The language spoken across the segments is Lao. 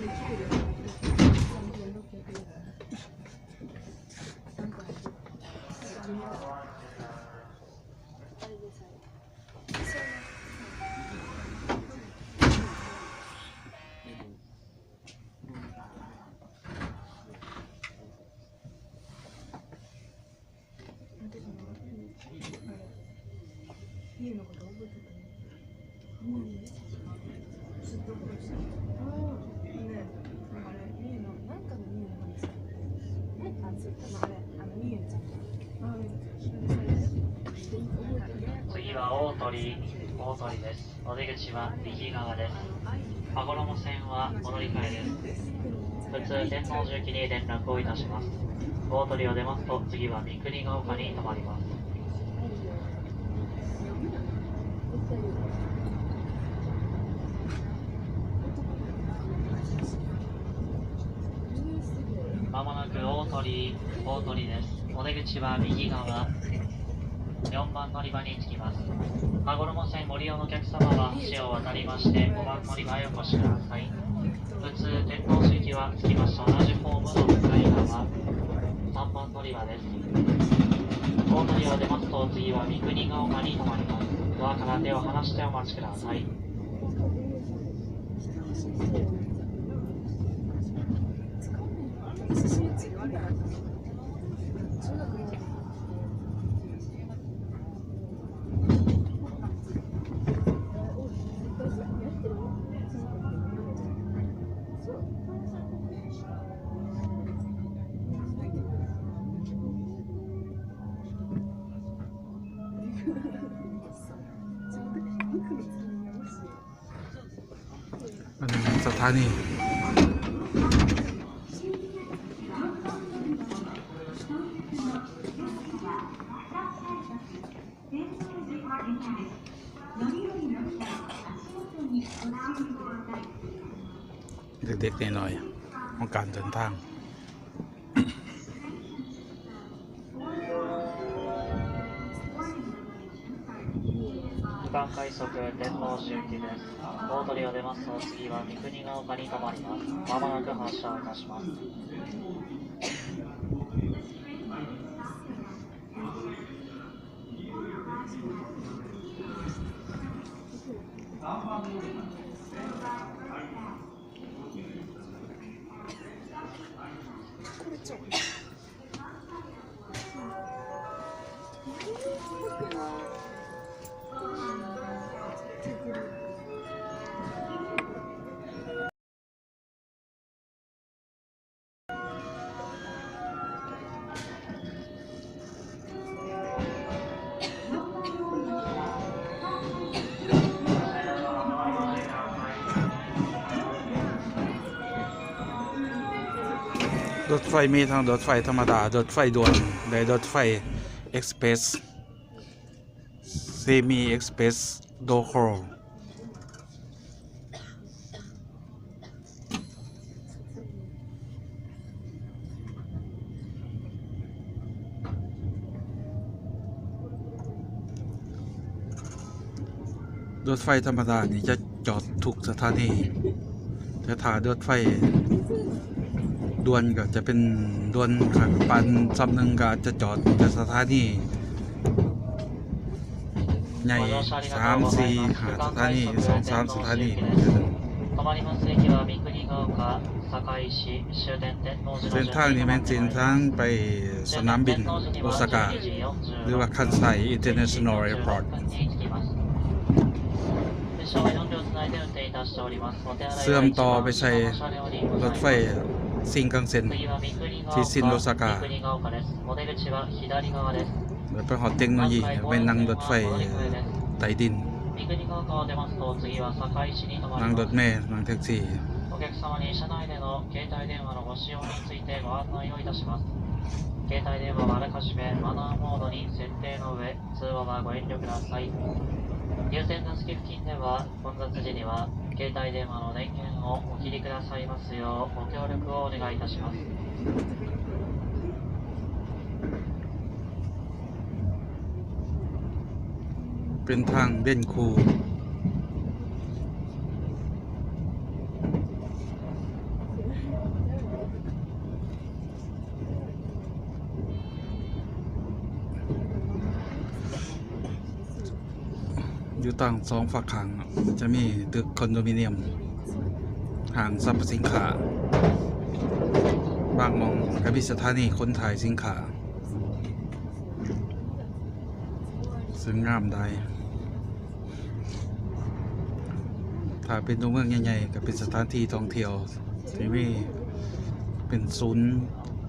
次は大鳥居、大鳥居です。お出口は右側です。羽衣線はお乗り換えです。普通天王寺行きに連絡をいたします。大鳥居を出ますと、次は三国が丘に停まります。まもなく大鳥居、大鳥居です。お出口は右側、よんばんのりばに着きます。羽衣線ご利用のお客様は橋を渡りまして、ごばんのりばへお越しください。普通天王寺行きは着きました同じホームの向かい側、さんばんのりばです。大鳥居を出ますと、次は三国が丘に停まります。ドアから手を離してお待ちください。ອັນນີ້ສະຖານີ ເດັກໆນ້ອຍໆຂອງການເດີນທາງ. 二番快速天王寺行きです。大鳥居を出ますと、次は三国が丘に停まります。まもなく発車いたします。ລົດໄຟມີທັງລົດໄຟທຳມະດາ, ລົດໄຟດ່ວນ ແລະ ລົດໄຟເອັກສະເປຣສ. ເຊມີເອັກສະເປຣສ ໂດໂຄລ. ລົດໄຟທຳມະດານີ້ຈະຈອດທຸກສະຖານີ. ແຕ່ຖ້າລົດໄຟດ່ວນກໍຈະເປັນດ່ວນ ຄັນປານຊ້ຳໜຶ່ງກໍອາດຈະຈອດແຕ່ສະຖານີໃຫຍ່ ສາມ ສີ່ ຫ້າ ສະຖານີ ສອງ ສາມ ສະຖານີ. ເສັ້ນທາງນີ້ແມ່ນເສັ້ນທາງໄປສະໜາມບິນໂອຊາກາ ຫຼືວ່າ Kansai International Airport. ເຊື່ອມຕໍ່ໄປໃສ່ລົດໄຟຊິງຄັນເຊັນທີ່ຊິນໂອຊາກາ. ແລ້ວໄປຮອດເຕັກໂນໂລຢີ ໄປນັ່ງລົດໄຟໃຕ້ດິນ, ນັ່ງລົດແມ, ນັ່ງແທັກຊີ. 混雑時には、携帯電話の電源をお切りくださいますよう、ご協力をお願いいたします。 ເປັນທາງເດັ່ນຄູ. ຢູ່ທາງສອງຟາກຂ້າງ ຈະມີຕຶກຄອນໂດມິນຽມ, ຫ້າງສັບພະສິນຄ້າ, ບາງໝ່ອງກະມີສະຖານີຂົນຖ່າຍສິນຄ້າ ເຊິ່ງງາມຫຼາຍ. ຖ້າເປັນຕົວເມືອງໃຫຍ່ໆ ກະເປັນສະຖານທີ່ທ່ອງທ່ຽວ ທີ່ມີເປັນສູນ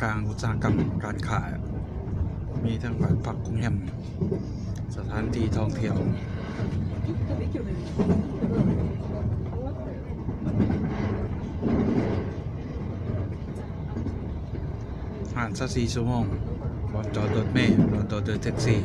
ກາງອຸດສາຫະກຳການຄ້າ, ມີທັງບ້ານພັກໂຮງແຮມ, ສະຖານທີ່ທ່ອງທ່ຽວ. ຮ້ານຊາວສີ່ຊົ່ວໂມງ, ບ່ອນຈອດລົດເມ, ບ່ອນຈອດລົດແທັກຊີ.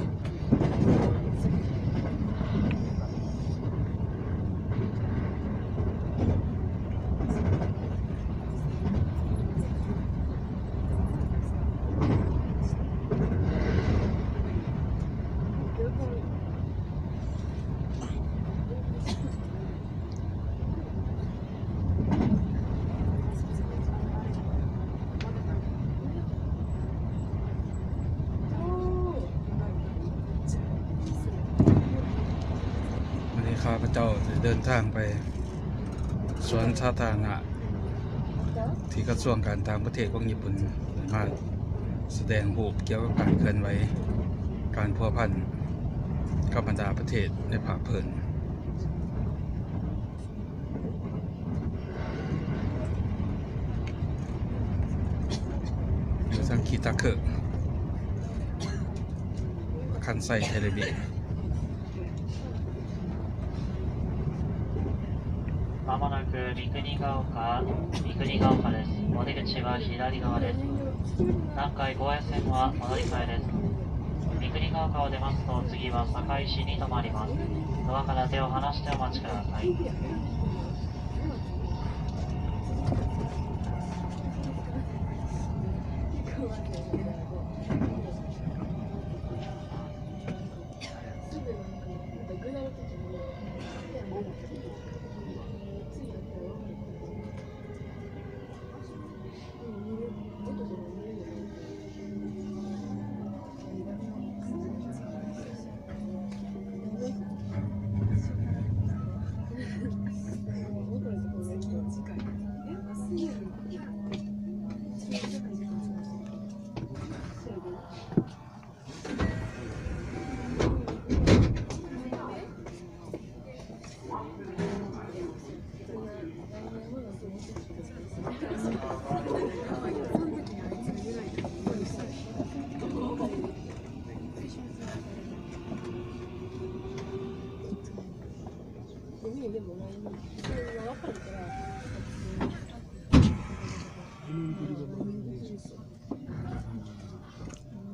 ວັນນີ້ຂ້າພະເຈົ້າຈະເດີນທາງໄປສວນສາທາລະນະ ທີ່ກະຊວງການຕ່າງປະເທດຂອງຍີ່ປຸ່ນມາສະແດງຮູບກ່ຽວກັບການເຄື່ອນໄຫວ, ການພົວພັນກັບບັນດາປະເທດໃນພາກພື້ນ. ຢູ່ທາງຄິຕາເຄະ ຄັນໄຊ ເທເລບີ. まもなく三国が丘、三国が丘です。お出口は左側です。南海高野線は上り換えです。三国が丘を出ますと、次は堺市に停まります。ドアから手を離してお待ちください。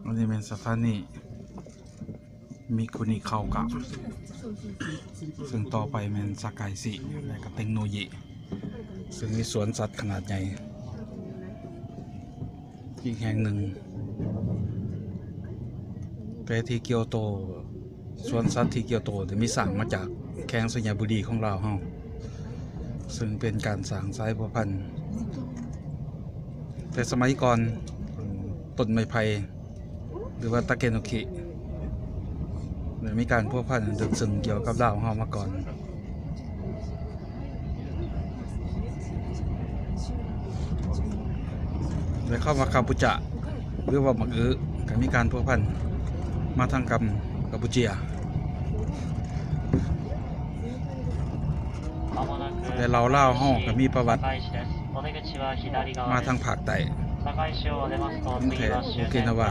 ອັນນີ້ແມ່ນສະຖານີມິຄຸນິເຄົາກະ ເຊິ່ງຕໍ່ໄປແມ່ນສາກາຍຊິ ແລະກະເຕັງໂນຢິ ເຊິ່ງມີສວນສັດຂະໜາດໃຫຍ່ອີກແຫ່ງໜຶ່ງ. ແຕ່ທີ່ກຽວໂຕ ສວນສັດທີ່ກຽວໂຕໄດ້ມີສ້າງມາຈາກແຂວງໄຊຍະບູລີຂອງລາວເຮົາ ເຊິ່ງເປັນການສ້າງສາຍພົວພັນແຕ່ສະໄໝກ່ອນ. ຕົ້ນໄມ້ໄຜ່ ຫຼືວ່າຕາເກໂນຄິ ໄດ້ມີການພົວພັນເລິກເຊິ່ງກ່ຽວກັບລາວເຮົາມາກ່ອນ. ແລະ ຄຳວ່າຄຳປູຈາ ຫຼືວ່າໝາກອຶ ກໍມີການພົວພັນມາທາງກຳ ກຳປູເຈຍ ແລະ ລາວລາວເຮົາກໍມີປະຫວັດມາທາງພາກໃຕ້ ເມືອງແທ້ໂອເກນາວາ.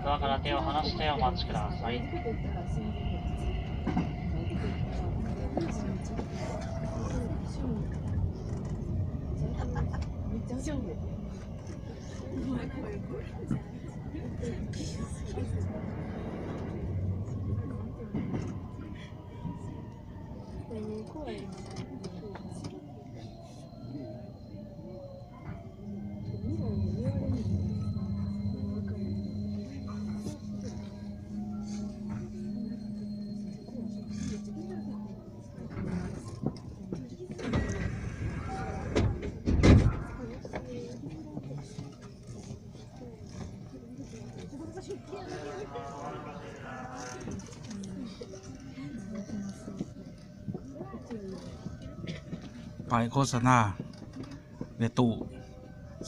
ドアから手を離してお待ちください。 ອ ປ້າຍໂຄສະນາ ແລະ ຕູ້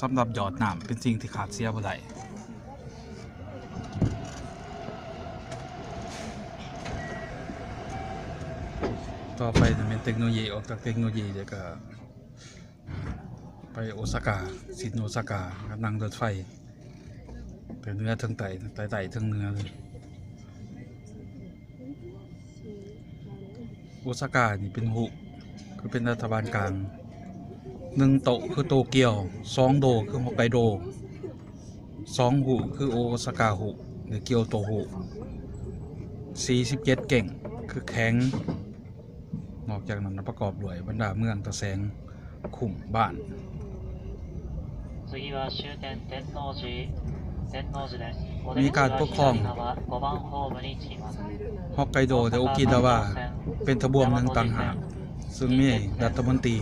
ສຳລັບຢອດນ້ຳ ເປັນສິ່ງທີ່ຂາດເສຍບໍ່ໄດ້. ຕໍ່ໄປຈະແມ່ນເຕັກໂນໂລຢີ, ອອກຈາກເຕັກໂນໂລຢີແລ້ວກໍໄປໂອຊາກາ, ຊິນໂອຊາກາ, ກໍນັ່ງລົດໄຟ ແຕ່ເໜືອເຖິງໃຕ້, ໃຕ້ເຖິງເໜືອເລີຍ. ໂອຊາການີ້ເປັນຮຸ ຄືເປັນລັດຖະບານກາງ. ໜຶ່ງໂຕຄືໂຕກຽວ, ສອງໂດຄືຮອກໄກໂດ, ສອງຮຸຄືໂອຊາກາຮຸ ຫຼື ກຽວໂຕຮຸ, ສີ່ສິບເຈັດເກັງຄືແຂວງ. ນອກຈາກນັ້ນປະກອບດ້ວຍບັນດາເມືອງ, ຕາແສງ, ຄຸ້ມ, ບ້ານ. ມີການປົກຄອງຮອກໄກໂດ ແລະ ໂອກິນາວາ ເປັນທະບວງໜຶ່ງຕ່າງຫາກ, ຊຶ່ງມີລັດຖະມົນຕີ,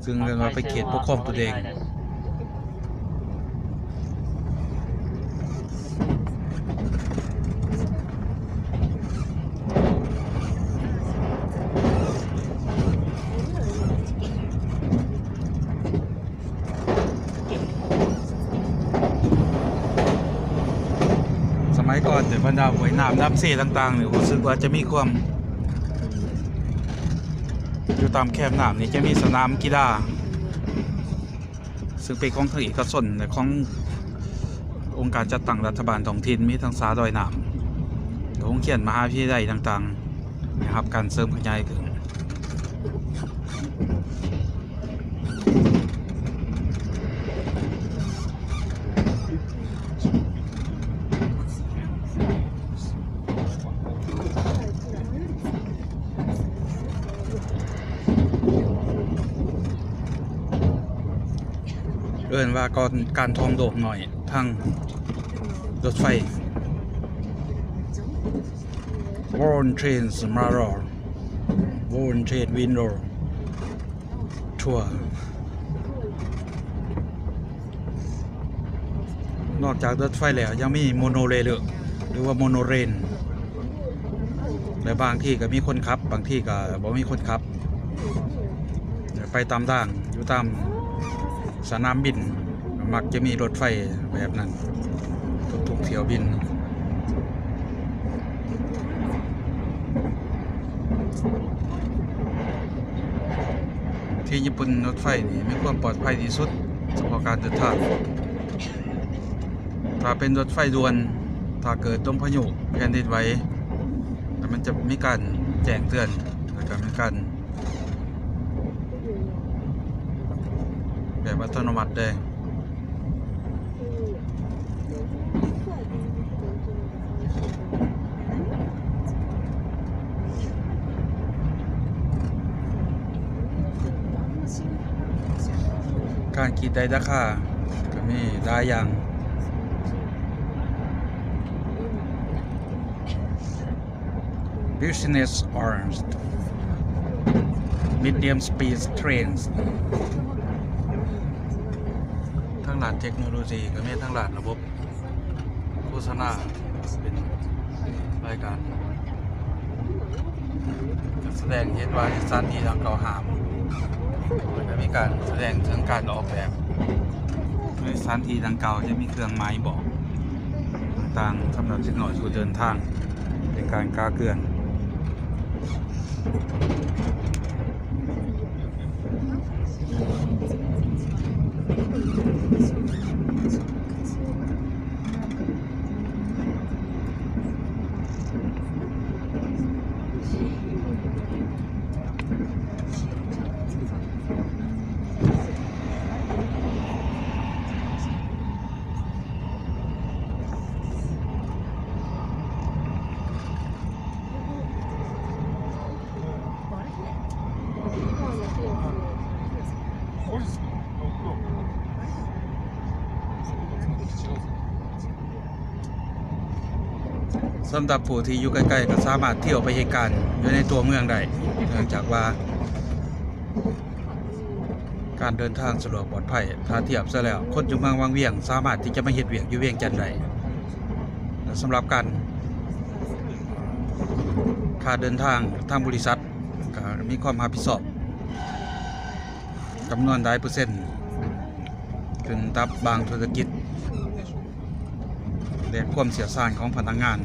ຊຶ່ງເອີ້ນວ່າເປັນເຂດປົກຄອງຕົນເອງ. ສະໄໝກ່ອນ ແຕ່ບັນດາຫ້ວຍນ້ຳລຳເຊຕ່າງໆນີ້ ຮູ້ສຶກວ່າຈະມີຄວາມ, ຢູ່ຕາມແຄມນ້ຳນີ້ຈະມີສະໜາມກິລາ ຊຶ່ງເປັນຂອງທາງເອກະຊົນ ແລະ ຂອງອົງການຈັດຕັ້ງລັດຖະບານທ້ອງຖິ່ນ, ມີທັງສະລອຍນ້ຳ, ໂຮງຮຽນມະຫາວິທະຍາໄລຕ່າງໆ ໄດ້ຮັບການເສີມຂະຫຍາຍຂຶ້ນ. ເອີ້ນວ່າການ, ການທ່ອງໂລກນ້ອຍທາງລົດໄຟ. One train tomorrow, one train window tour. ນອກຈາກລົດໄຟແລ້ວ ຍັງມີໂມໂນເຣລ ຫຼືວ່າໂມໂນເຣນ ແລະ ບາງທີ່ກໍມີຄົນຂັບ, ບາງທີ່ກໍບໍ່ມີຄົນຂັບ, ໄປຕາມທາງ ຢູ່ຕາມສະໜາມບິນ ມັກຈະມີລົດໄຟແບບນັ້ນທຸກໆຖ້ຽວບິນ. ທີ່ຍີ່ປຸ່ນ ລົດໄຟນີ້ມີຄວາມປອດໄພທີ່ສຸດສຳລັບການເດີນທາງ. ຖ້າເປັນລົດໄຟດ່ວນ, ຖ້າເກີດລົມພາຍຸ, ແຜ່ນດິນໄຫວ, ແລ້ວມັນຈະມີການແຈ້ງເຕືອນ, ແລ້ວກໍມີການ ແບບອັດຕະໂນມັດເດ້. ການກຣີດໄດ້ລາຄາກໍມີຫຼາຍຢ່າງ. Business or medium speed trains. ທາງດ້ານເຕັກໂນໂລຢີກໍມີ, ທາງດ້ານລະບົບໂຄສະນາເປັນລາຍການ ສະແດງເຫັນວ່າສະຖານທີ່ດັ່ງກ່າວຫ້າມ ແລະ ກໍມີການສະແດງເຖິງການອອກແບບ. ໃນສະຖານທີ່ດັ່ງກ່າວຈະມີເຄື່ອງໝາຍບອກຕ່າງໆ ສຳລັບເດັກນ້ອຍຜູ້ເດີນທາງ ເປັນການກາເຕືອນ. ສຳລັບຜູ້ທີ່ຢູ່ໃກ້ໆ ກໍສາມາດທ່ຽວໄປເຮັດການຢູ່ໃນຕົວເມືອງໄດ້ ເນື່ອງຈາກວ່າ ການເດີນທາງສະດວກປອດໄພ. ຖ້າທຽບຊະແລ້ວ ຄົນຢູ່ເມືອງວັງວຽງສາມາດທີ່ຈະມາເຮັດວຽກຢູ່ວຽງຈັນໄດ້. ແລະ ສຳລັບການ ຄ່າເດີນທາງ ທາງບໍລິສັດກໍມີຄວາມຮັບຜິດຊອບ ຈຳນວນຫຼາຍເປີເຊັນ ຂຶ້ນກັບບາງທຸລະກິດ ແລະ ຄວາມຊ່ຽວຊານຂອງພະນັກງານ.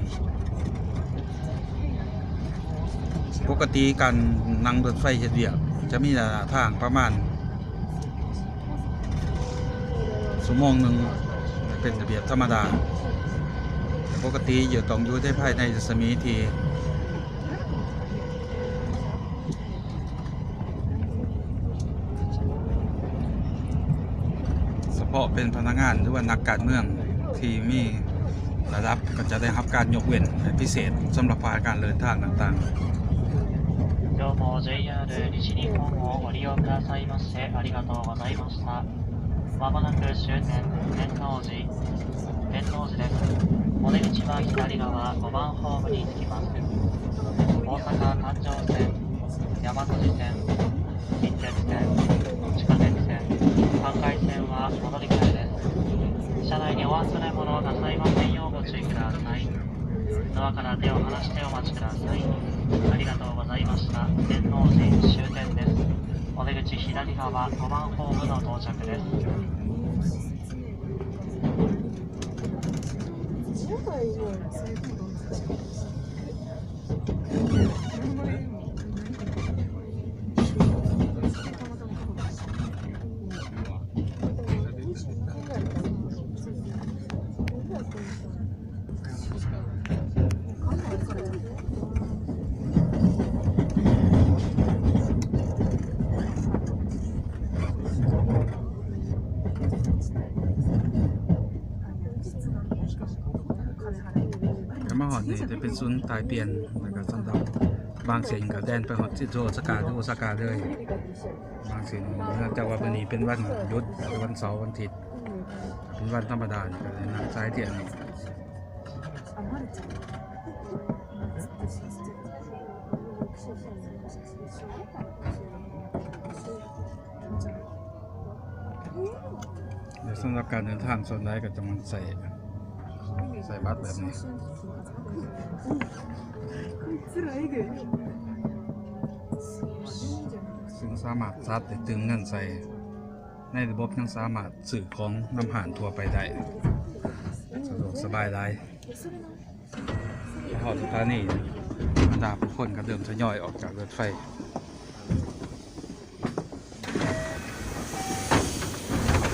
ປົກກະຕິການນັ່ງລົດໄຟເຮັດວຽກ ຈະມີໄລຍະທາງປະມານຊົ່ວໂມງໜຶ່ງ ເປັນລະບຽບທຳມະດາ. ແຕ່ປົກກະຕິຈະຕ້ອງຢູ່ໃນພາຍໃນລັດສະໝີທີ່ ສະເພາະເປັນພະນັກງານ ຫຼືວ່ານັກການເມືອງທີ່ມີລະດັບ ກໍຈະໄດ້ຮັບການຍົກເວັ້ນພິເສດສຳລັບພາການເດີນທາງຕ່າງໆ. どうも ジェイアール 西日本をご利用くださいましてありがとうございました。まもなく終点天王寺、天王寺です。お出口は左側ごばんホームに着きます。大阪環状線、大和路線、近鉄線、地下鉄線、関外線はお乗り換えです。車内にお忘れ物なさいませんようご注意ください。ドアから手を離してお待ちください。ありがとうございました。天王寺終点です。お出口左側ごばんホームの到着です。ກະມາຮອດນີ້ຈະເປັນສູນຕາຍປ່ຽນ ແລ້ວກະສຳລັບບາງເສັ້ນກະແລ່ນໄປຮອດຊິໂອຊາກາ ຫຼື ໂອຊາກາເລີຍ. ບາງເສັ້ນເນື່ອງຈາກວ່າມື້ນີ້ເປັນວັນຢຸດ ເປັນວັນເສົາວັນອາທິດ ເປັນວັນທຳມະດາ ກະໄດ້ນັ່ງສາຍທຽນນີ້. ແລະ ສຳລັບການເດີນທາງສ່ວນຫຼາຍກໍຈະມັກໃຊ້ ໃຊ້ບັດແບບນີ້ ຊຶ່ງສາມາດສັດ ຫຼື ຕື່ມເງິນໃສ່ໃນລະບົບ ຍັງສາມາດຊື້ຂອງນຳຮ້ານທົ່ວໄປໄດ້ ສະດວກສະບາຍຫຼາຍ. ມາຮອດສະຖານີ ບັນດາຜູ້ຄົນກໍເລີ່ມທະຍອຍອອກຈາກລົດໄຟ. ສ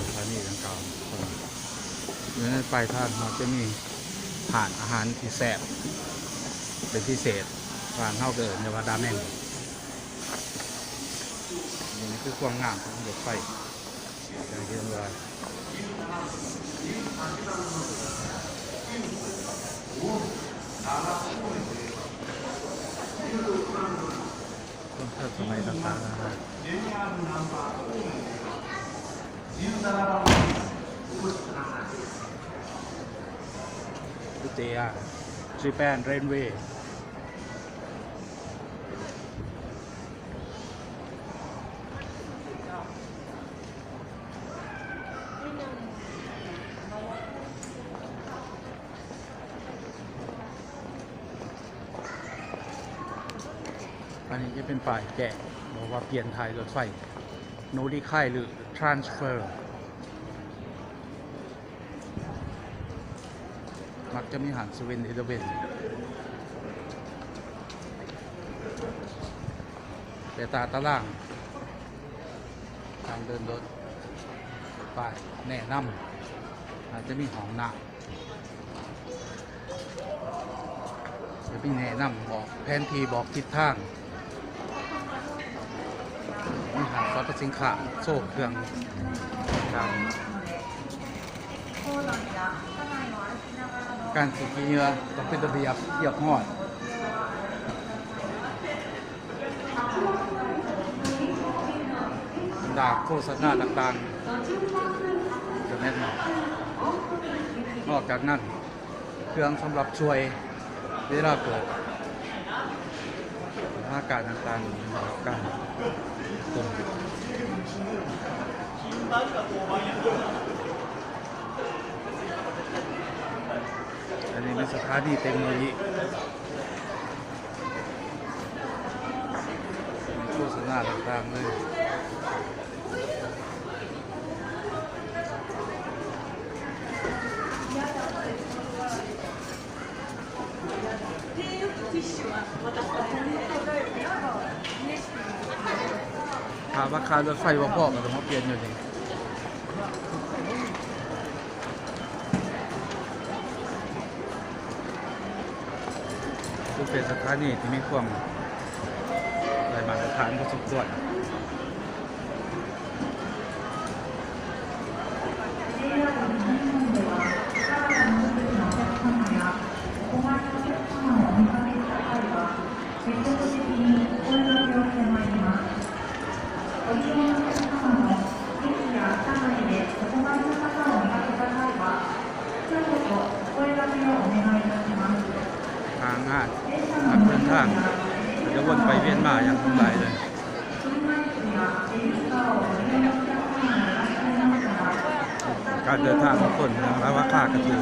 ະຖານີດັ່ງກ່າວ ຢູ່ໃນປາຍທາງເຮົາຈະມີຮ້ານອາຫານທີ່ແຊບເປັນພິເສດ, ບ້ານເຮົາກໍເອີ້ນວ່າລາເມັນ. ນີ້ຄືຄວາມງາມຂອງລົດໄຟ. ເຄື່ອງທັນສະໄໝຕ່າງໆນານາ. ເຈເອ Japan Railway. ອັນນີ້ຈະເປັນປ້າຍແຈ້ງບອກວ່າປ່ຽນທ້າຍລົດໄຟ ໂນລິໄຄ ຫຼື transfer. ມັກຈະມີຮ້ານເຊເວັ່ນອີເລເວັ່ນ ແຕ່ຕາຕະລາງທາງເດີນລົດໄປແນະນຳ ອາດຈະມີຫ້ອງນ້ຳ ຈະມີແນະນຳ ບອກແຜນທີ່ ບອກທິດທາງ. ມີຫ້າງສັບພະສິນຄ້າ ໂຊເຄື່ອງຕ່າງໆ. ການຂີ້ເຫຍື້ອຕ້ອງເປັນລະບຽບຮຽບຮ້ອຍ. ບັນດາໂຄສະນາຕ່າງໆ ຈະແມ່ນ ນອກຈາກນັ້ນ ເຄື່ອງສຳລັບຊ່ວຍເວລາເກີດສະຖານະການຕ່າງໆ ການ ອັນນີ້ແມ່ນສະຖານີເຕັກໂນໂລຢີ ໂຄສະນາຕ່າງໆເລີຍ. ຖ້າວ່າຄ່າລົດໄຟບໍ່ພໍກໍຕ້ອງມາປ່ຽນຢູ່ນີ້. ຄືເປັນສະຖານີທີ່ມີຄວາມໄດ້ມາດຕະຖານພໍສົມຄວນ. ທາງງານນັກເດີນທາງກໍຈະວົນໄປວຽນມາຢ່າງຫຼວງຫຼາຍເລີຍ. ການເດີນທາງຂອງຄົນເມືອງລາວາຄາກໍຖືກ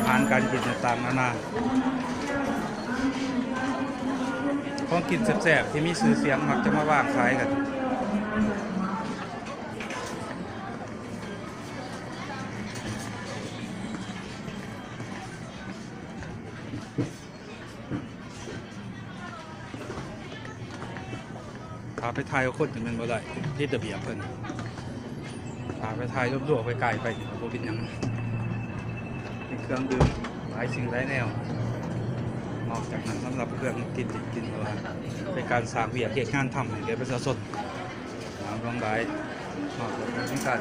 ອາຫານການກິນຕ່າງໆນານາ ຂອງກິນແຊບໆທີ່ມີຊື່ສຽງມັກຈະມາວາງຂາຍກັນ. ຖ້າໄປຖ່າຍກັບຄົນນີ້ແມ່ນບໍ່ໄດ້ ຜິດລະບຽບເພິ່ນ. ຖ້າໄປຖ່າຍລວມໆໄປໄກໄປນີ້ກໍບໍ່ເປັນຫຍັງ. ມີເຄື່ອງດື່ມຫຼາຍສິ່ງຫຼາຍແນວ. ນອກຈາກນັ້ນ ສຳລັບເຄື່ອງກິນ ກິນ ກິນ ເພາະວ່າເປັນການສ້າງວຽກເຮັດງານທຳໃຫ້ແກ່ປະຊາຊົນ ຫຼວງຫຼາຍ ນອກຈາກນັ້ນມີການ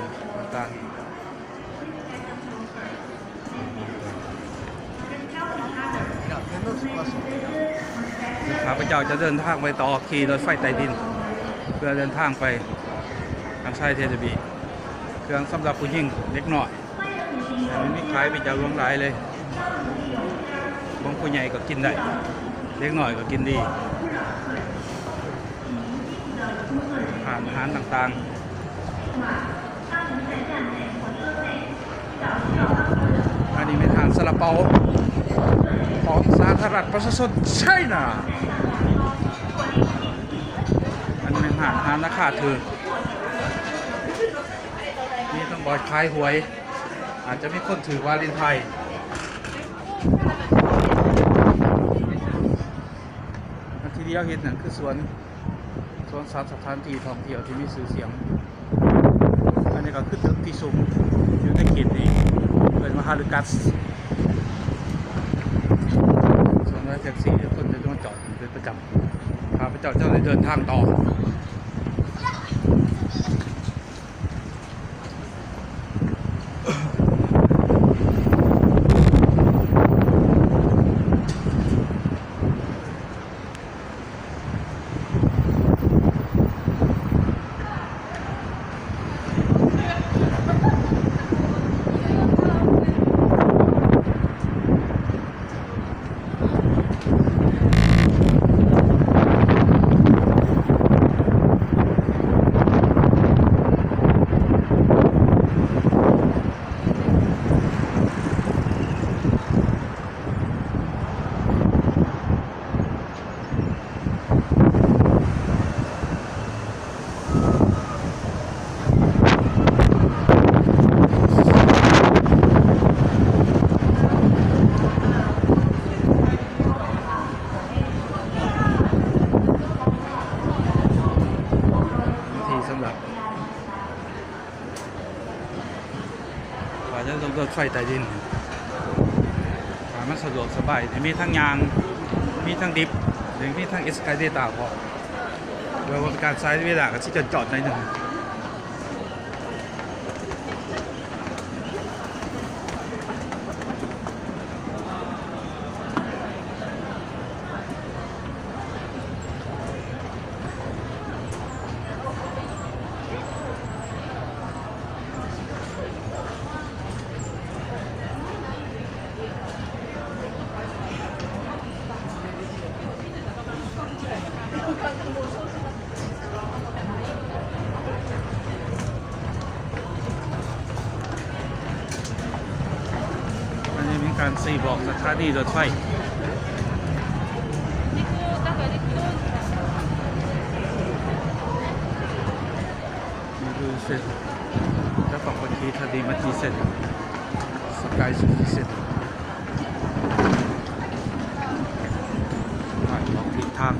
ຕ່າງໆ ຂ້າພະເຈົ້າຈະເດີນທາງໄປຕໍ່ ຂີ່ລົດໄຟໃຕ້ດິນ ເພື່ອເດີນທາງໄປທາງຊາຍເທລະບີ. ເຄື່ອງສຳລັບຜູ້ຍິງ ເດັກນ້ອຍ ແຕ່ມັນມີຂາຍເປັນຈຳນວນຫຼາຍເລີຍ. ຂອງຜູ້ໃຫຍ່ກໍກິນໄດ້ ເດັກນ້ອຍກໍກິນດີ. ຮ້ານອາຫານຕ່າງໆ. ອັນນີ້ແມ່ນຮ້ານຊາລາເປົາຂອງສາທາລະນະລັດປະຊາຊົນໄຊນາ. ອັນນີ້ແມ່ນຮ້ານອາຫານລາຄາຖືກ ມີທັງບ່ອນຂາຍຫວຍ ອາດຈະມີຄົນຖືກວາເລນໄທນ໌. ອັນທີ່ດຽວເຫັນນັ້ນຄືສວນ ສວນສັດ ສະຖານທີ່ທ່ອງທ່ຽວທີ່ມີຊື່ສຽງ. ອັນນີ້ກໍຄືຕຶກທີ່ສູງຢູ່ໃນເຂດນີ້ ເອີ້ນວ່າຮາລິກັສ. ສ່ວນຫຼາຍແທັກຊີຄົນຈະມາຈອດເປັນປະຈຳ. ຂ້າພະເຈົ້າຈະໄດ້ເດີນທາງຕໍ່. ທີ່ສຳລັບ ວ່າຈະລົງລົດໄຟໃຕ້ດິນ ຖ້າມັນສະດວກສະບາຍ ມີທັງຍ່າງ ມີທັງລິບ ແລະ ມີທັງເອສກາເລເຕີພ້ອມ. ແຕ່ວ່າເປັນການໃຊ້ເວລາກໍຊິຈອດໆໜ້ອຍໜຶ່ງ. ອັນນີ້ມີການຊີ້ບອກສະຖານີລົດໄຟ. ເສັ້ນ ຈະຕ້ອງໄປທີ່ທານີມາຈິເສັ້ນ ສະກາຍຊູຈິເສັ້ນ ມາອອກທິດທາງ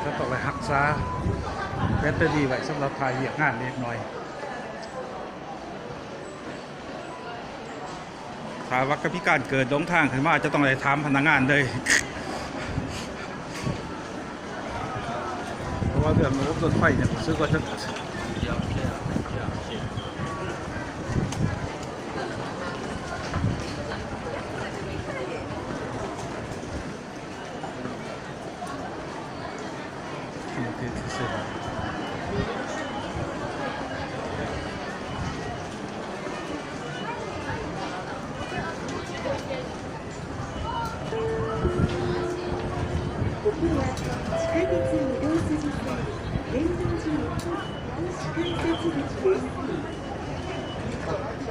ຈະຕ້ອງໄດ້ຮັກສາແບັດເຕີຣີໄວ້ສຳລັບຖ້າວຽກງານເລັກນ້ອຍ. ຖ້າວ່າການພິການເກີດຫຼົງທາງຂຶ້ນມາ ຈະຕ້ອງໄດ້ຖາມພະນັກງານເລີຍ ເພາະວ່າເລື່ອງລະບົບລົດໄຟນີ້ ຮູ້ສຶກວ່າຈະ 次は地下鉄御堂筋線、天王寺に地下改札口です。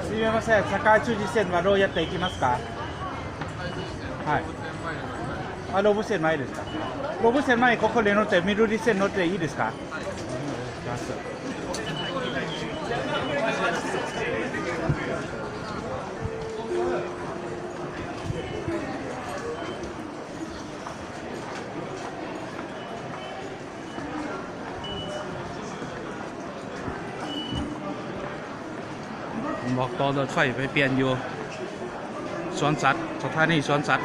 すみません、境筋線はどうやって行きますか？はい。あ、動物園前ですか？動物園前、ここで乗って、みどり線乗っていいですか？ບອກຕໍ່ລົດໄຟໄປປ່ຽນຢູ່ສວນສັດ ສະຖານີສວນສັດ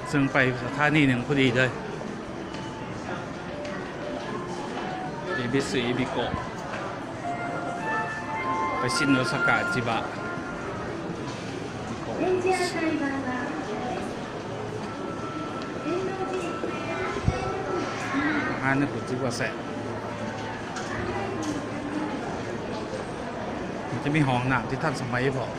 ເຊິ່ງໄປສະຖານີໜຶ່ງພໍດີເລີຍ. ເອບິສ ເອບິໂກະ ໄປຊິນໂນຊາກະ ຈິບະ. ອາຫານນີ້ຮູ້ສຶກວ່າແຊບ ມັນຈະມີຫ້ອງນ້ຳທີ່ທັນສະໄໝພ້ອມ.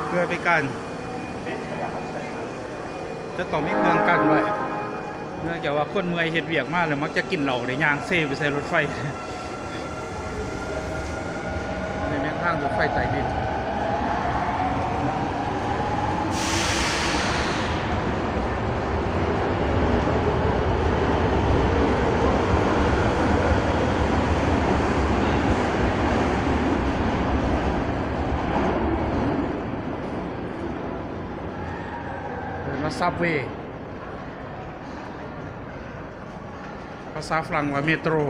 ເພື່ອເປັນການ ຈະຕ້ອງມີເຄື່ອງກັ້ນໄວ້ ເນື່ອງຈາກວ່າຄົນເມື່ອຍເຮັດວຽກມາແລ້ວ ມັກຈະກິນເຫຼົ້າ ແລ້ວຍ່າງເຊໄປໃສ່ລົດໄຟ. ນີ້ແມ່ນທາງລົດໄຟໃຕ້ດິນ. ເອີ້ນວ່າ Subway ພາສາຝຣັ່ງວ່າ Metro.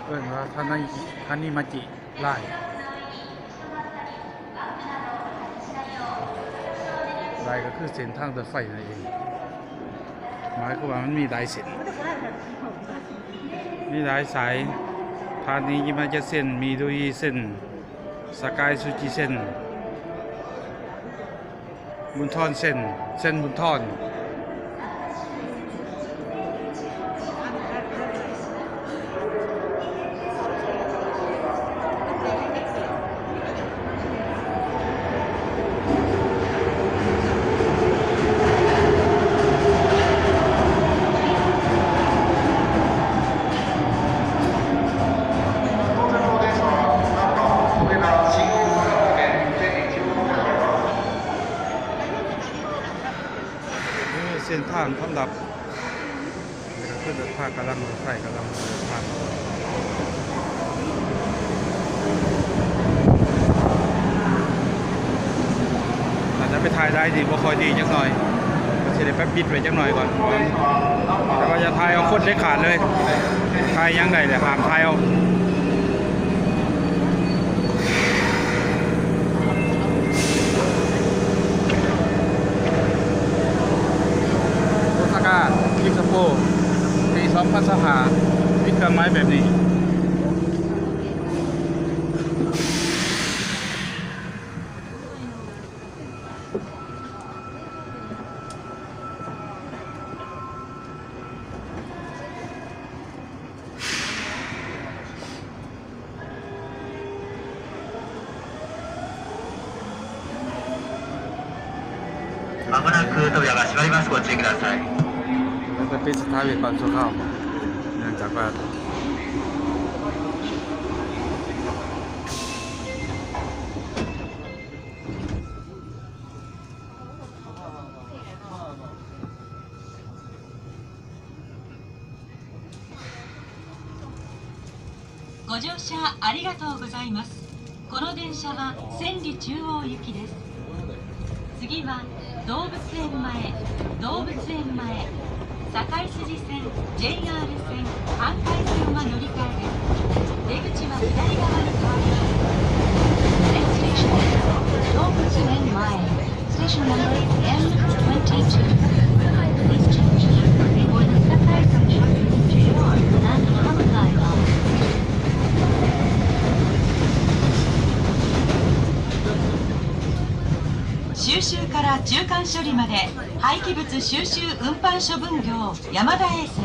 ເອີ້ນວ່າທານີ ທານີມາຈິລາຍ. ລາຍກໍຄືເສັ້ນທາງລົດໄຟນັ້ນເອງ ໝາຍຄວາມວ່າມັນມີຫຼາຍເສັ້ນ ມີຫຼາຍສາຍ ທານີ ຍິມາຈະເຊັນ ມີດູອີເຊັນ ສະກາຍຊູຈິເຊັນ ບຸນທອນເຊັນ ເຊັນບຸນທອນ. ເ ເສັ້ນທາງສຳລັບ ນີ້ກໍຄືລົດພາກຳລັງ ລົດໄຟກຳລັງເດີນທາງ ອາດຈະໄປຖ່າຍໄດ້ດີ ບໍ່ຄ່ອຍດີຈັກໜ່ອຍ ກໍຊິໄດ້ໄປປິດໄວ້ຈັກໜ່ອຍກ່ອນ ແຕ່ວ່າຢ່າຖ່າຍເອົາຄົນເດັດຂາດເລີຍ ຖ່າຍຫຍັງໄດ້ແຫຼະ ຫ້າມຖ່າຍເອົາ. ໂອຊາກາ ເອັກສະໂປ ປີສອງພັນຊາວຫ້າ ມີເຄື່ອງໝາຍແບບນີ້. まもなく扉が閉まります。ご注意ください。 ແລ້ວກໍປິດສະຖານທີ່ໄວ້ກ່ອນຊົ່ວຄາວ ເນື່ອງຈາກວ່າ ご乗車ありがとうございます。この電車は千里中央行きです。次は動物園前、動物園前、境筋線、ジェイアール線、阪海線は乗り換えです。出口は左側に変わります。Next station is 動物園前。 Station number M twenty-two. Please change for the Sakai Junction, J R and Hamkai Line. 収集から中間処理まで、廃棄物収集運搬処分業、山田衛生。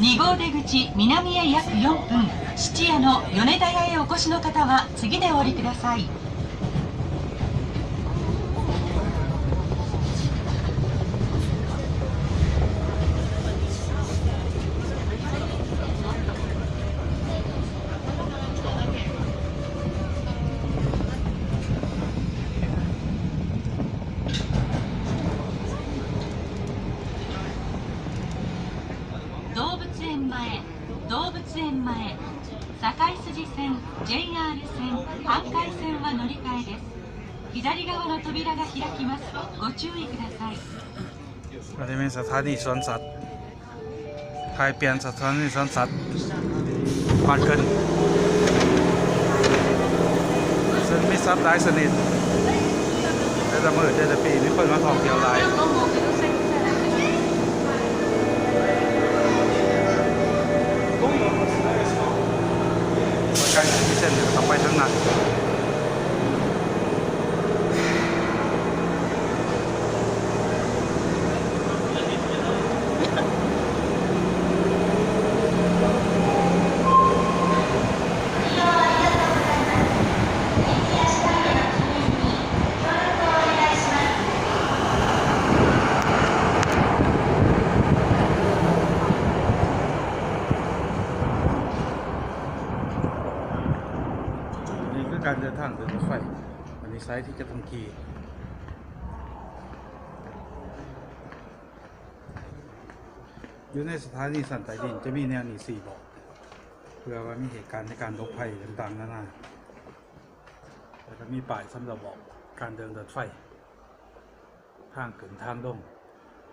に号出口南へ約よん分、質屋の米田屋へお越しの方は次でお降りください。 動物園前、動物園前、境筋線、ジェイアール線、阪海線は乗り換えです。左側の扉が開きます。ご注意ください。 ອັນນີ້ແມ່ນສະຖານີສວນສັດ ຖ່າຍປ່ຽນສະຖານີສວນສັດບ້ານເກີນ ເຊິ່ງມີສັດຫຼາຍຊະນິດ. ແຕ່ລະມື້ແຕ່ລະປີມີຄົນມາທ່ອງທ່ຽວຫຼາຍ. ໃກ້ທີ່ເຊັນກໍຕ້ອງໄປທາງນັ້ນ. ນີ້ຄືການເດີນທາງໂດຍລົດໄຟ. ອັນນີ້ສາຍທີ່ຈະຕ້ອງຂີ່ ຢູ່ໃນສະຖານີຊັ້ນໃຕ້ດິນຈະມີແນວນີ້ສີ່ບ່ອນ ເພື່ອວ່າມີເຫດການໃນການຫຼົບໄພຕ່າງໆນານາ ແລ້ວກໍມີປ້າຍສຳລັບບອກການເດີນລົດໄຟ ທາງຂຶ້ນທາງລົງ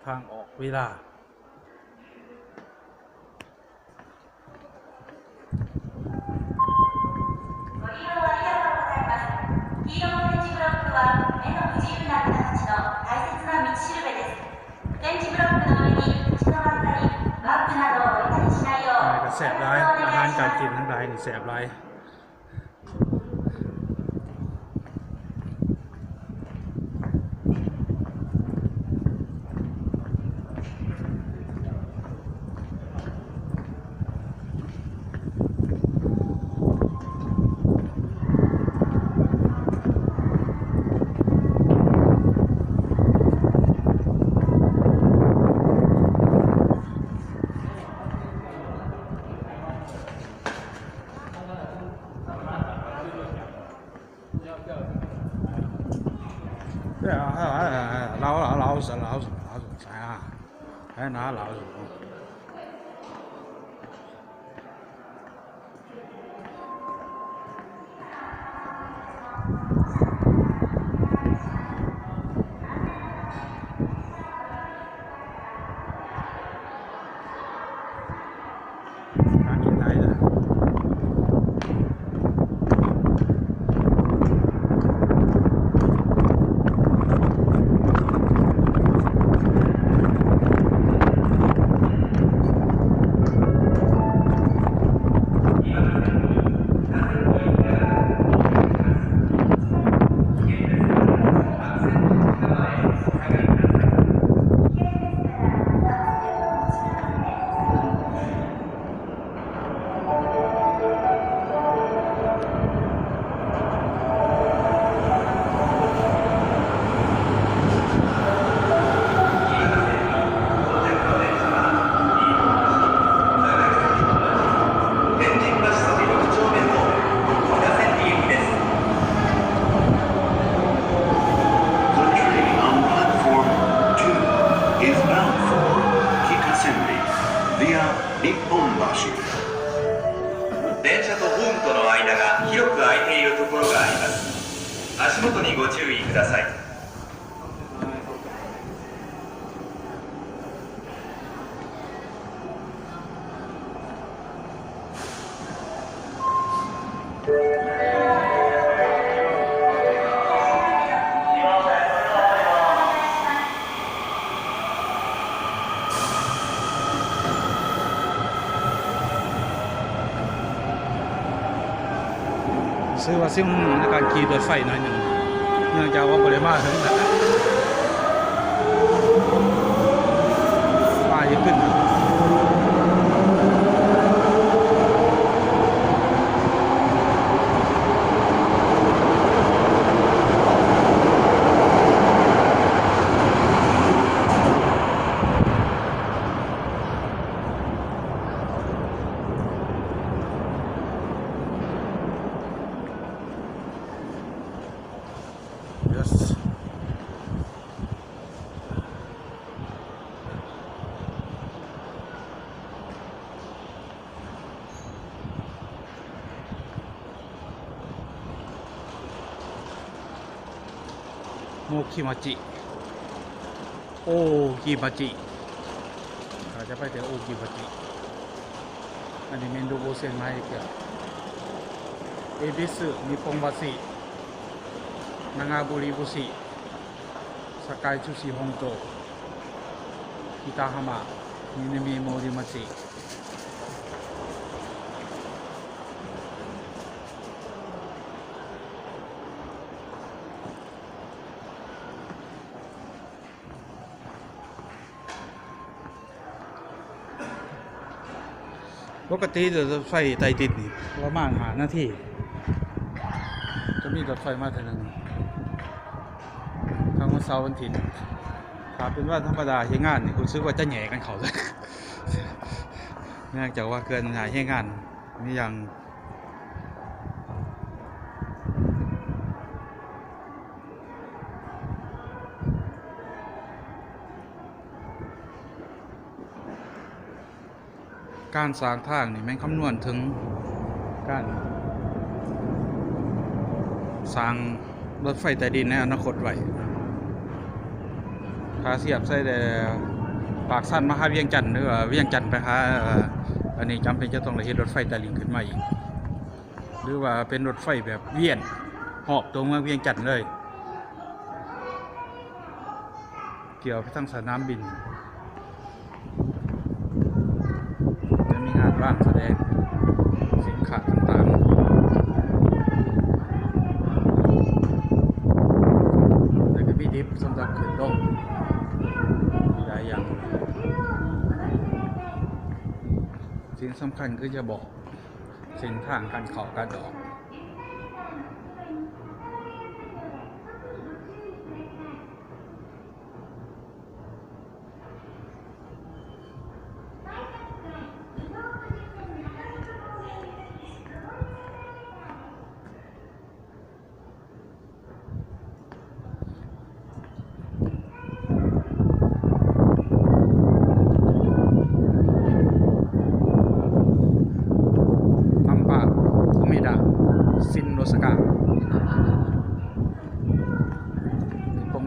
ທາງອອກເວລາ. ご利用ありがとうございます。黄色の点字ブロックは目の不自由な方たちの大切な道しるべです。点字ブロックの上に立ち止まったり、バックなどを置いたりしないよう、 ແມ່ນກໍແຊບຫຼາຍ ອາຫານການກິນທັງຫຼາຍນີ້ແຊບຫຼາຍ. ລາວ ລາວ ລາວ ລາວ ໃຫ້ໜ້າລາວຢູ່. 電車とホームとの間が広く空いているところがあります。足元にご注意ください。 ຖືວ່າຊິງໃນການຂີ່ລົດໄຟໜ້ອຍໜຶ່ງ ເນື່ອງຈາກວ່າບໍ່ໄດ້ມາເຖິງນະ ມາເຮັດຂຶ້ນ. ໂມຄິມາຈິ ໂອກິມາຈິ ເຮົາຈະໄປແຕ່ໂອກິມາຈິ. ອັນນີ້ແມ່ນດູໂອເຊນມາເອເຊຍ ເອບິສ ນິປົງບາຊິ ນາງາບູຣິບູຊິ ສະກາຍຊູຊິ ໂຮງໂຕ ກິຕາຮາມະ ມິນາມິໂມຣິມາຊິ. ປົກກະຕິລົດໄຟໃຕ້ດິນນີ້ປະມານຫ້ານາທີ ຈະມີລົດໄຟມາເທື່ອໜຶ່ງ ທັງວັນເສົາວັນທິດ. ຖ້າເປັນວັນທຳມະດາເຮັດງານນີ້ ຮູ້ສຶກວ່າຈະແຫຍ່ກັນເຂົ້າເລີຍ ເນື່ອງຈາກວ່າເຄື່ອນຍ້າຍແຮງງານມີຢ່າງ ການສ້າງທາງນີ້ແມ່ນຄຳນວນເຖິງການສ້າງລົດໄຟໃຕ້ດິນໃນອະນາຄົດໄວ້. ຖ້າທຽບໃສ່ແຕ່ປາກຊັນມາຫາວຽງຈັນ ຫຼືວ່າວຽງຈັນໄປຫາ ອັນນີ້ຈຳເປັນຈະຕ້ອງໄດ້ເຮັດລົດໄຟໃຕ້ດິນຂຶ້ນມາອີກ ຫຼືວ່າເປັນລົດໄຟແບບວຽນຮອບຕົວເມືອງວຽງຈັນເລີຍ. ກ່ຽວໄປທາງສະໜາມບິນ ຈະມີງານວາງສະແດງສິນຄ້າຕ່າງໆ ແລ້ວກໍມີລິບສຳລັບຂຶ້ນລົງຫຼາຍຢ່າງ. ສິ່ງສຳຄັນຄືຈະບອກເສັ້ນທາງການເຂົ້າການອອກ.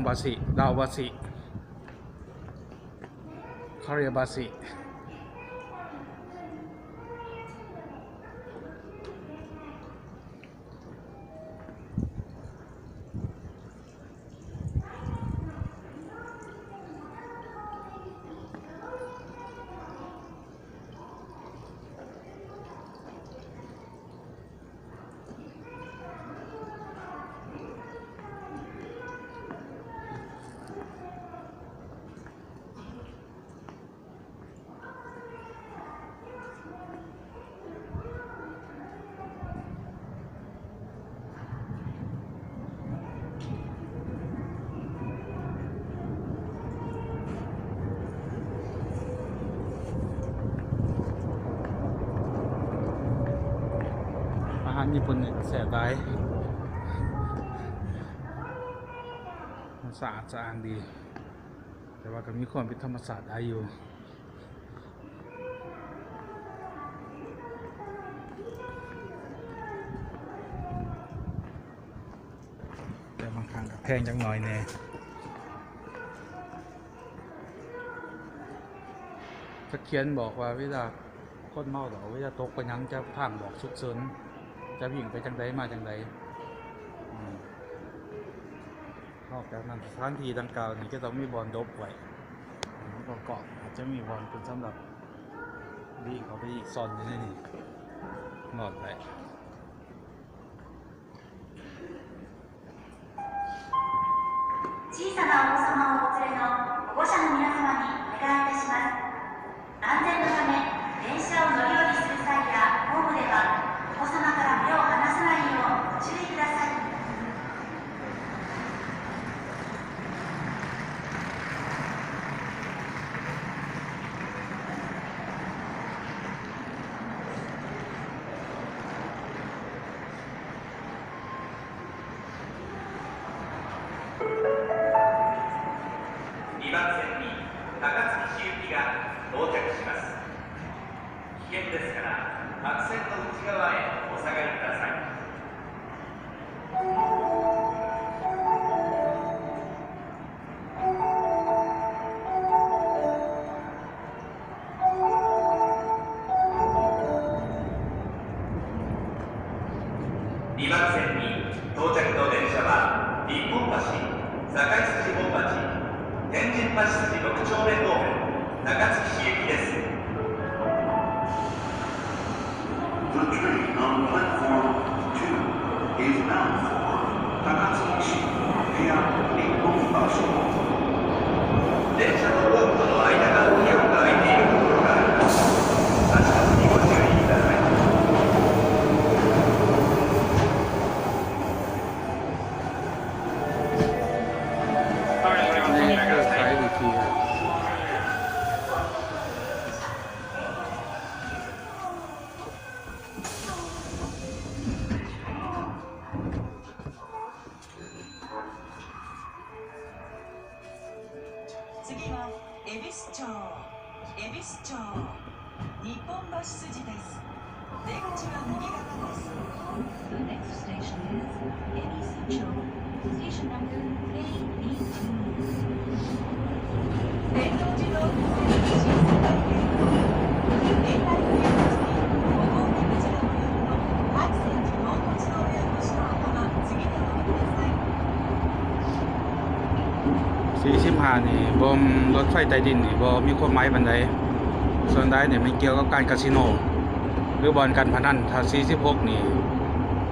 ບາຊິ ດາວບາຊິ ຄາເຣຍບາຊິ. ອາຫານຍີ່ປຸ່ນນີ້ແຊບຫຼາຍ ມັນສະອາດສະອ້ານດີ ແຕ່ວ່າກໍມີຄວາມເປັນທຳມະຊາດຫຼາຍຢູ່ ແຕ່ບາງຄັ້ງກໍແພງຈັກໜ້ອຍແດ່. ສະຖຽນບອກວ່າເວລາຄົນເມົາເຫຼົ້າ ເວລາຕົກໄປຫຍັງ ຈະທາງບອກສຸກເສີນ ຈະວິ່ງໄປຈັ່ງໃດ ມາຈັ່ງໃດ. ອືມ ນອກຈາກນັ້ນ ສະຖານທີ່ດັ່ງກ່າວນີ້ຈະຕ້ອງມີບ່ອນຫຼົບໄວ້ ອືມ ປະກອບ ອາດຈະມີບ່ອນເປັນສຳລັບ ດີເຂົ້າໄປອີກ ຊ່ອນຢູ່ໃນນີ້ ລອດໄດ້. 小さなお子様をお連れの保護者の皆様にお願いいたします。安全のため、電車を乗り降りする際やホームでは、お子様から目を離さないようご注意ください。 にばんせんに高槻市行きが到着します。危険ですから、白線の内側へお下がりください。 にばんせんに到着の電車は、日本橋、境筋本町、天神橋筋ろく丁目方面、高槻市行きです。 The train on platform two is bound for Takatsuki via Nihonbashi. 電車のホームとの間が空いているところがあります。足元にご注意ください。 次は、 恵比寿町、日本橋筋です。出口は右側です。The next station is 恵比寿町。Station number A B two。電動自動運線の新世界線。現代風に5号出口が最寄りのアクセント納骨堂でお越しのお客様、次でお降りください。 ສີ່ສິບຫ້ານີ້ ບໍ່ ລົດໄຟໃຕ້ດິນນີ້ບໍ່ມີຄວາມໝາຍປານໃດ, ສ່ວນຫຼາຍນີ້ມັນກ່ຽວກັບການກາສິໂນ ຫຼືບ່ອນການພະນັນ. ຖ້າສີ່ສິບຫົກນີ້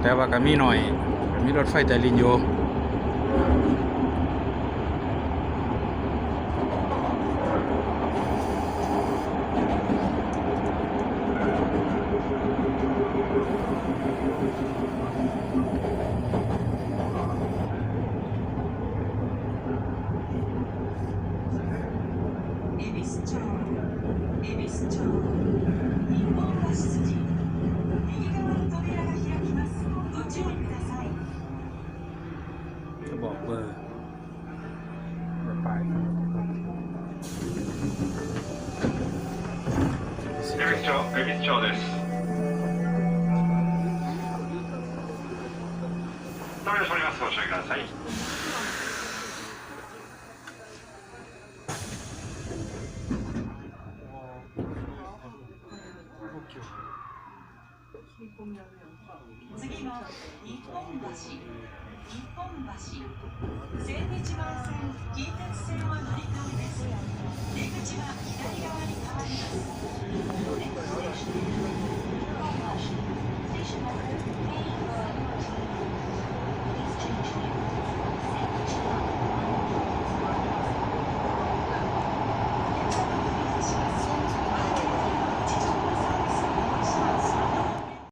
ແຕ່ວ່າກໍມີໜ້ອຍ, ກໍມີລົດໄຟໃຕ້ດິນຢູ່. ຈະບອກເບີ です。ご注意ください。千日本橋、千日前線近鉄線は乗り換えです。出口は左側に変わります。